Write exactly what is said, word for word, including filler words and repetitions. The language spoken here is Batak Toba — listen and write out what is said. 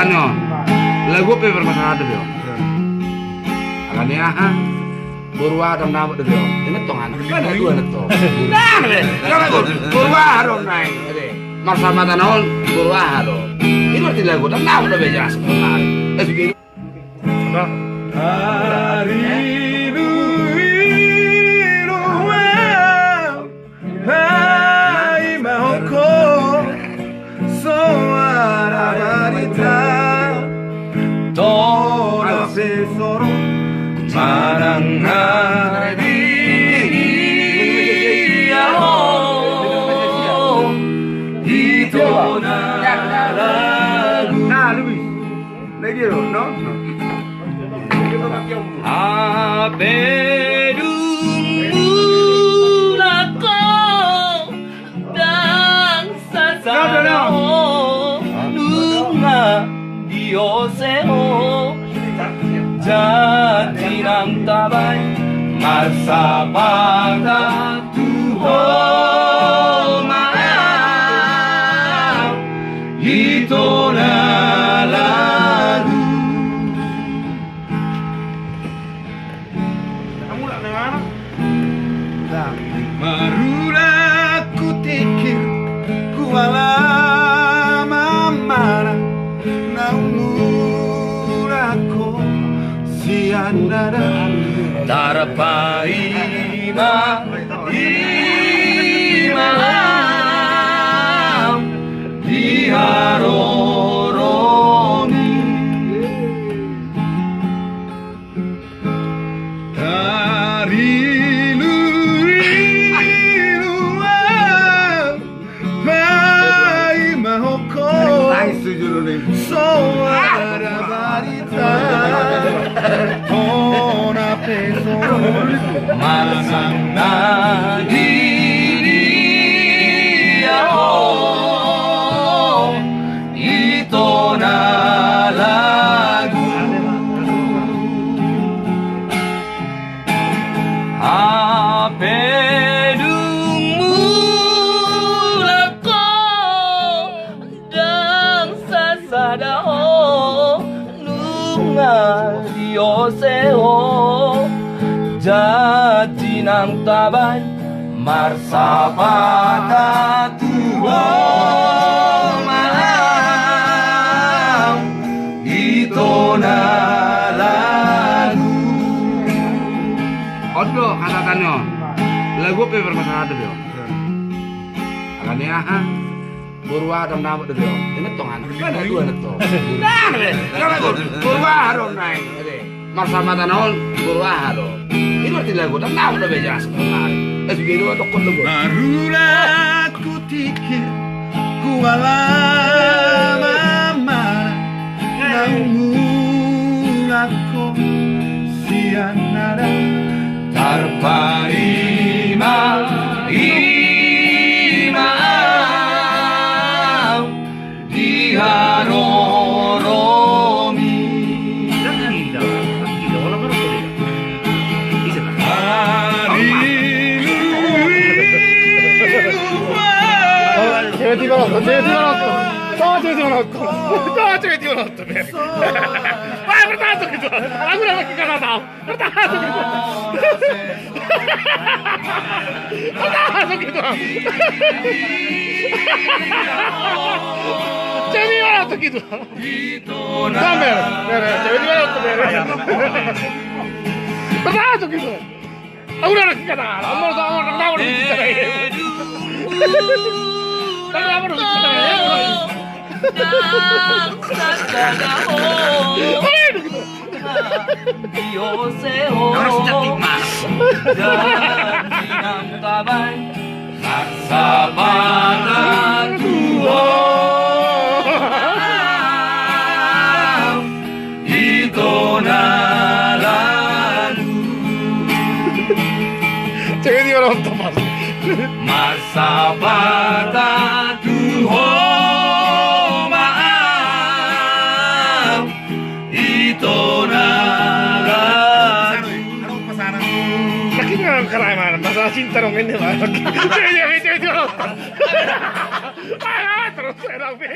Lagu pe permasalahan dope on. Alani aha? Boru aha, dang dapot dope on. Inget tong anak. Kan ada dua anak tong. Nah, be. Kalau lagu boru aha do on naeng. Marsampatan on boru aha do on. Ini berarti lagu dang dapot dope jelas. Eh, sudah. Ari luilu ma, paima ho, soara barita, tona pe so ro manang na di dia ho, i tona lagu. Nah, lebih. Nah, dia, no? No. Hape dung mulak ho, dang sasada ho, nunga diose ho. Jadi nang tabaen marsampatan tu ho ma, i tona lagu. Marula hutingkir, huala ma manang naung mulak ho sian na dang tarpaima-ima di haroromi. Tarilu-ilu ma, paima ho, soara barita, tona pe so ro manang na di dia ho, i tona lagu. Hape dung mulak ho, dang sasada ho, nunga diose ho. Jadi nang tabaen marsampatan tu ho ma, i tona lagu. On do hatatanna on. Lagu pe permasalahan dope on. Alani aha? Boru aha, dang dapot dope on. Inget tong anak. Kan ada dua anak tong. Nah, be. Kalau boru aha do on naeng. Marsampatan on boru aha do on. Ini berarti lagu dang dapot dope jelas. Eh, sudah dua tokon lagu. Marula hutingkir, huala ma manang naung mulak ho sian na dang tarpaima-ima di haroromi. Cewek tiga puluh, cewek tiga puluh. Sama cewek tiga puluh. Sama cewek tiga puluh. Wah, bertahan tuh gitu. Aku udah lagi kata tahu. Bertahan tuh gitu. Bertahan tuh gitu. Jadi orang tuh gitu. Sampai, beres. Jadi orang tuh beres. Bertahan tuh gitu. Aku udah lagi kata, kamu sama orang tahu gitu. Kenapa lu gitu? Dang sasada ho, nunga diose ho. Jadi nang tabaen marsampatan tu ho, i tona lagu. Cewek dia nonton, Mas. Marsampatan tu ho ma, i tona lagu. Lagi nggak kerai mana? Masalah cinta dong ini, Mas. Cewek dia, cewek dia nonton. Ah, terus saya rapi.